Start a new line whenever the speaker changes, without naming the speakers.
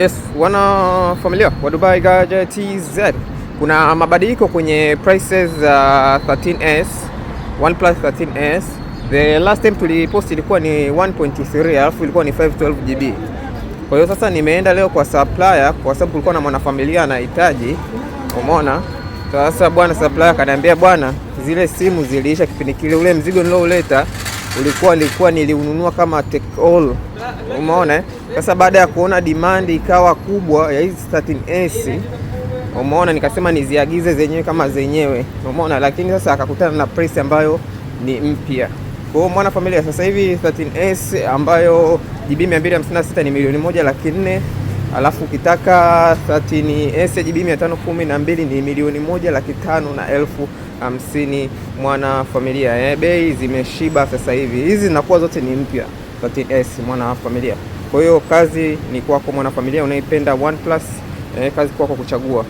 Yes, wana familia wa Dubai Gadget TZ, kuna mabadiliko kwenye prices za 13S, OnePlus 13S. The last time tulipost ilikuwa ni 1.3, alafu ilikuwa ni 512 GB. Kwa hiyo sasa nimeenda leo kwa supplier kwa sababu kulikuwa na mwanafamilia anahitaji, umeona. Sasa bwana supplier akaniambia, bwana, zile simu ziliisha kipindi kile, ule mzigo nilouleta ulikuwa nilikuwa niliununua kama take all, umeona. Sasa baada ya kuona demand ikawa kubwa ya hizi 13S, umeona, nikasema niziagize zenyewe kama zenyewe, umeona, lakini sasa akakutana na price ambayo ni mpya. Kwa hiyo mwana familia, sasa hivi 13S ambayo GB 256 ni 1,400,000, alafu ukitaka 13S GB 512 ni 1,550,000 mwana familia. Bei zimeshiba sasa hivi, hizi zinakuwa zote ni mpya 13S mwana familia. Kwa hiyo kazi ni kwako mwana familia unaipenda OnePlus, kazi kwako kuchagua.